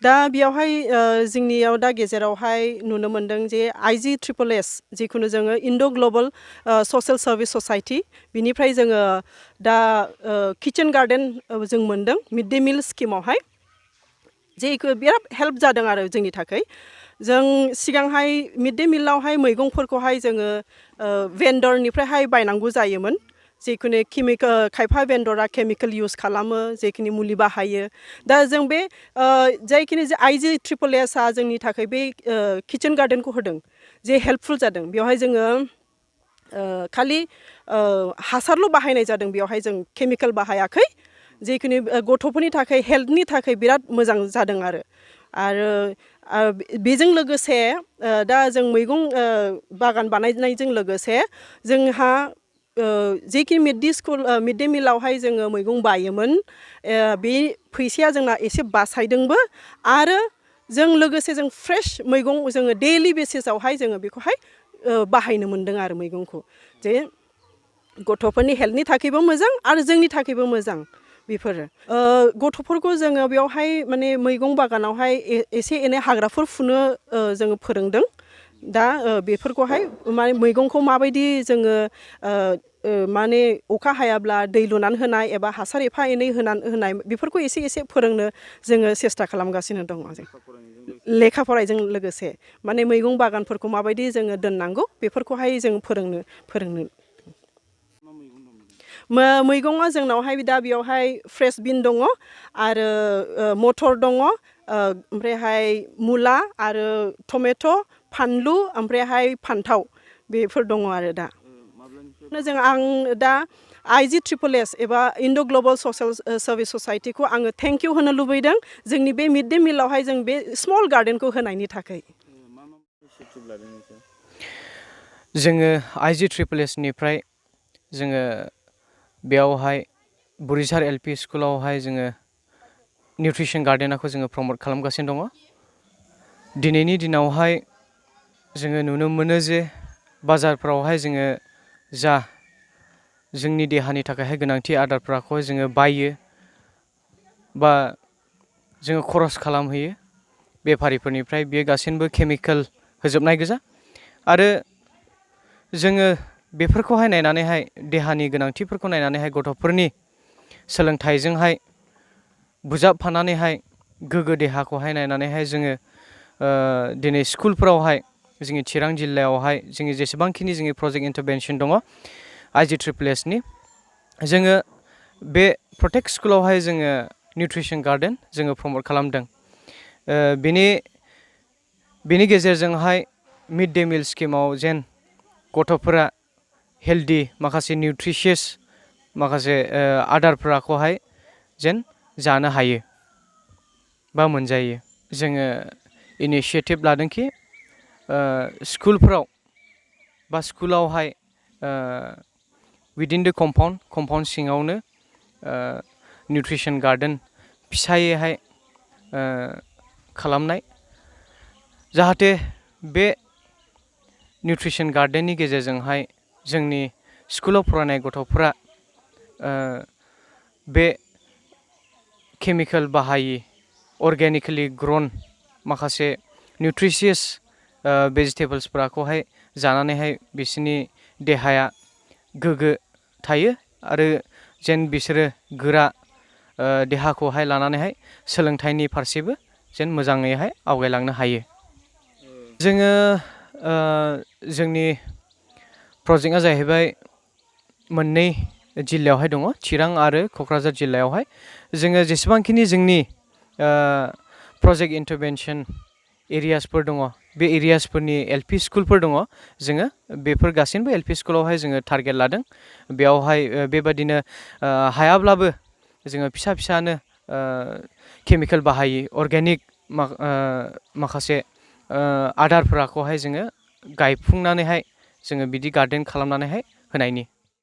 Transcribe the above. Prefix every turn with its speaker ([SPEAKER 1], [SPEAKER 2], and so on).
[SPEAKER 1] दा बेयावहाय जोंनियाव दा गेजेरावहाय नुनो मोनदों जे IGSSS जिखुनु जोङो इन्ड' ग्लबेल ससियेल सार्भिस ससाइटि बिनिफ्राय जोङो दा किचेन गार्डेन जों मोनदों मिड डे मिल स्किमावहाय जेखौ बिराद हेल्प जादों आरो जोंनि थाखाय जों सिगांहाय मिड डे मिलावहाय मैगंफोरखौहाय जोङो भेन्डरनिफ्रायहाय बायनांगौ जायोमोन जिखुनु केमिकेल खायफा भेन्डरा केमिकेल इउज खालामो जेखिनि मुलि बाहायो दा जों बे जायखिनि IGSSS जोंनि थाखाय बे किचेन गार्डेनखौ होदों जे हेल्पफुल जादों बेवहाय जोङो खालि हासारल' बाहायनाय जादों बेवहाय जों केमिकेल बाहायाखै जेखिनि गथ'फोरनि थाखाय हेल्थनि थाखाय बिराद मोजां जादों आरो बेजों लोगोसे दा जों मैगं बागान बानायनायजों लोगोसे जोंहा जेखि मिड डे मिलावहाय जोङो मैगं बायोमोन बे फैसाया जोंना एसे बासायदोंबो आरो जों लोगोसे जों फ्रेश मैगं जोङो डेलि बेसिसावहाय जोङो बेखौहाय बाहायनो मोन्दों आरो मैगंखौ जे गथ'फोरनि हेल्थनि थाखायबो मोजां आरो जोंनि थाखायबो मोजां बेफोरो गथ'फोरखौ जोङो बेयावहाय माने मैगं बागानावहाय एसे एनै हाग्राफोर फुनो जोङो फोरोंदों दा बेफोरखौहाय माने मैगंखौ माबायदि जोङो माने अखा हायाब्ला दै लुनानै होनाय एबा हासार एफा एनै होनाय बेफोरखौ एसे एसे फोरोंनो जोङो सेस्था खालामगासिनो दङ लेखा फरायजों लोगोसे माने मैगं बागानफोरखौ माबायदि जोङो दोननांगौ बेफोरखौहाय जों फोरोंनो मैगङा जोंनावहाय दा बेयावहाय फ्रेश बिन दङ आरो मटर दङ ओमफ्रायहाय मुला आरो टमेट' फानलु ओमफ्रायहाय फान्थाव बेफोर दङ आरो दा आं दा IGSSS एबा इन्ड' ग्लबेल ससियेल सार्भिस ससाइटिखौ आङो थेंक इउ होनो लुबैदों जोंनि बे मिड डे मिलावहाय जों बे स्मल गार्डेनखौ होनायनि थाखाय
[SPEAKER 2] जोङो IGSSS निफ्राय जोङो बेयावहाय बुरिसार LP स्कुलावहाय जोङो निउट्रिसन गार्डेनखौ जोङो प्रमट खालामगासिनो दङ दिनैनि दिनावहाय जोङो नुनो मोनो जे बाजारफ्रावहाय जोङो जा जोंनि देहानि थाखायहाय गोनांथि आदारफोरखौ जोङो बायो बा जोङो खरस खालामहैयो बेफारिफोरनिफ्राय बेयो गासैबो केमिकेल होजोबनाय गोजा आरो जोङो बेफोरखौहाय नायनानैहाय देहानि गोनांथिफोरखौ नायनानैहाय गथ'फोरनि सोलोंथाइजोंहाय बुजाबफानानैहाय गोग्गो देहाखौहाय नायनानैहाय जोङो दिनै स्कुलफोरावहाय जोंनि चिरां जिल्लायावहाय जोंनि जेसेबांखिनि जोंनि प्रजेक्ट इन्टारभेनसन दङ IGSSS नि जोङो बे प्रत्येक स्कुलावहाय जोङो निउट्रिसन गार्डेन जोङो प्रमट खालामदों बेनि गेजेरजोंहाय मिड डे मिल स्किमाव जेन गथ'फोरा हेल्दि माखासे निउट्रिशियास माखासे आदारफोरखौहाय जेन जानो हायो बा मोनजायो जोङो इनिशियेटिभ लादोंखि स्कुलफोराव बा स्कुलावहाय विदिन द कम्पाउन्ड सिङावनो निउट्रिसन गार्डेन फिसायैहाय खालामनाय जाहाथे बे निउट्रिसन गार्डेननि गेजेरजोंहाय जोंनि स्कुलाव फरायनाय गथ'फोरा बे केमिकेल बाहायि अर्गेनिकेलि ग्रन माखासे निउट्रिशियास भेजिटेबल्सफोरखौहाय जानानैहाय बिसोरनि देहाया गोग्गो थायो आरो जेन बिसोरो गोरा देहाखौहाय लानानैहाय सोलोंथाइनि फारसेबो जेन मोजाङैहाय आवगायलांनो हायो जोङो जोंनि प्रजेक्टआ जाहैबाय मोननै जिल्लायावहाय दङ चिरां आरो क'क्राझार जिल्लायावहाय जोङो जेसेबांखिनि जोंनि प्रजेक्ट इन्टारभेनसन एरियासफोर दङ बे एरियासफोरनि LP स्कुलफोर दङ जोङो बेफोर गासैबो LP स्कुलावहाय जोङो टारगेट लादों बेयावहाय बेबादिनो हायाब्लाबो जोङो फिसा फिसानो केमिकेल बाहायि अर्गेनिक माखासे आदारफोरखौहाय जोङो गायफुंनानैहाय जोङो बिदि गार्डेन खालामनानैहाय होनायनि